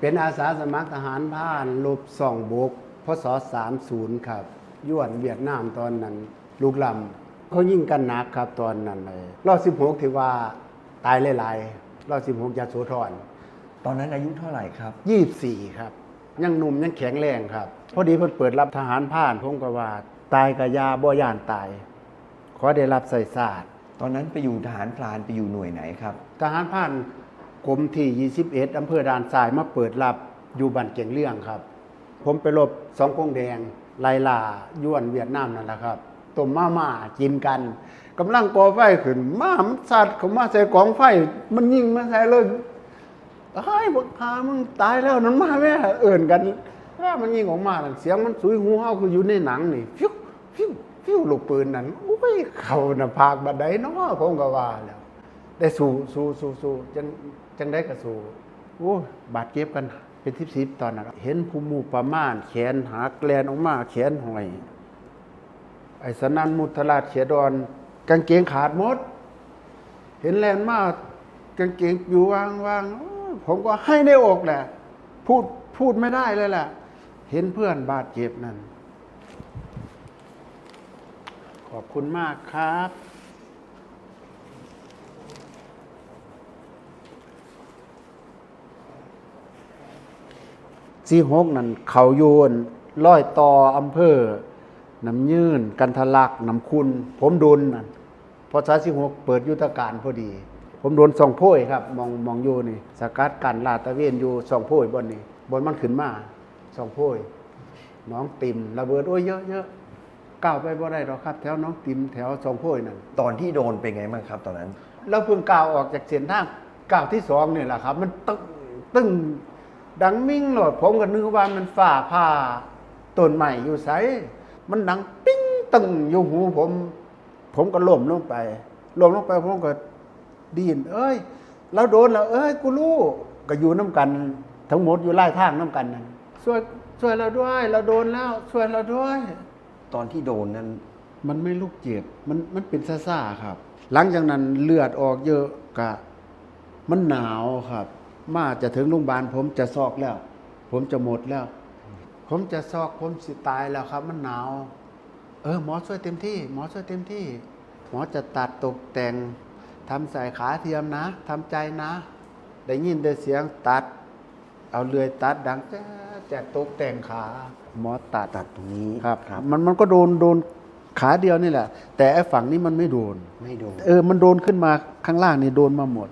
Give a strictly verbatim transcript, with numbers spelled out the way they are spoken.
เป็นอาสาสมัครทหารพรานรบซ่องบก พ.ศ. สามศูนย์ ครับ ย้วนเวียดนามตอนนั้นลุกล้ำ เขายิงกันหนักครับตอนนั้นเลย รอบ สิบหก ที่ว่าตายหลายๆ รอบ สิบหก ยโสธร ตอนนั้นอายุเท่าไหร่ครับ ยี่สิบสี่ ครับ ยังหนุ่มยังแข็งแรงครับ พอดีเพิ่นเปิดรับทหารพราน ผมก็ว่าตายกะยา บ่ย่านตาย ขอได้รับใช้ชาติ ตอนนั้นไปอยู่ทหารพรานไปอยู่หน่วยไหนครับ ทหารพรานกรมที่ ยี่สิบเอ็ด อำเภอด่านซ้ายมาเปิดรับอยู่บ้านแก่งเรื่องครับ ผมไปรบสองกงแดง ไล่ล่าย้วนเวียดนามนั่นแหละครับ ต้มมาม่ากินกัน กำลังก่อไฟขึ้น หมามันสัดเข้ามาใส่กองไฟ มันยิงมาใส่เลย "เฮ้ย บักห่า มึงตายแล้วนั่น มาแม่" เอิ้นกัน ว่ามันยิงออกมานั่น เสียงมันสุยหูเฮาคืออยู่ในหนังนี่ ฟิว ฟิว ฟิว ลูกปืนนั่น โอ้ย เข้าหน้าผากบัดใดเนาะ ผมก็ว่าแล้ว แต่สู้ สู้ สู้ สู้ จัง จังใดก็สู้ โอ้ย บาดเจ็บกันเป็นสิบๆ ตอนนั้น เห็นผู้หมู่ประมาณ แขนหัก แล่นออกมา แขนห้อย ไอ้สนั่นมุทราชเขียดอน กางเกงขาดหมด เห็นแล่นมา กางเกงอยู่วางๆ โอ้ย ผมก็ให้ในอกแหละ พูด พูดไม่ได้เลยแหละ เห็นเพื่อนบาดเจ็บนั่น ขอบคุณมากครับ สี่หก นั่น เขาอยู่รอยต่ออำเภอ น้ำยืน กันทะลัก น้ำขุ่น ผมโดนนั่น พ.ศ. สี่หก เปิดยุทธการพอดี ผมโดนซ่องโพยครับ หม่อง หม่องอยู่นี่ สกัดกั้นลาดตระเวนอยู่ซ่องโพยบ่อนนี่ บ่อนมันขึ้นมาซ่องโพย หนองติ่ม ระเบิด โอ้ย เยอะ เยอะ ก้าวไปบ่ได้ดอกครับ แถวหนองติ่ม แถวซ่องโพยนั่น ตอนที่โดนเป็นไงบ้างครับตอนนั้น แล้วเพิ่งก้าวออกจากเส้นทาง ก้าวที่สองนี่แหละครับ มันตึ้ง ตึ้ง ดังมิ่งโลด ผมก็นึกว่ามันฟ้าผ่า ต้นไม้อยู่ไส มันดังปิ้งตึ้งอยู่หูผม ผมก็ล้มลงไป ล้มลงไป ผมก็ดิ้น "เอ้ย เราโดนแล้ว เอ้ย กูรู้" ก็อยู่นำกัน ทั้งหมดอยู่ลายทางนำกันนั่น "ช่วย ช่วยเราด้วย เราโดนแล้ว ช่วยเราด้วย" ตอนที่โดนนั้น มันไม่ลุกเจ็บ มัน มันเป็นซ่าๆ ครับ หลังจากนั้นเลือดออกเยอะ กะ มันหนาวครับ มาจะถึงโรงพยาบาล ผมจะซอกแล้ว ผมจะหมดแล้ว ผมจะซอก ผมสิตายแล้วครับ มันหนาว "เออ หมอช่วยเต็มที่ หมอช่วยเต็มที่ หมอจะตัดตกแต่ง ทำใส่ขาเทียมนะ ทำใจนะ" ได้ยินแต่เสียงตัด เอาเลื่อยตัดดังแจ๊ดแจ๊ด ตกแต่งขา หมอตัด ตัดตรงนี้ ครับ ครับ มัน มันก็โดน โดนขาเดียวนี่แหละ แต่ไอ้ฝั่งนี้มันไม่โดน ไม่โดน เออ มันโดนขึ้นมาข้างล่างนี่ โดนมาหมด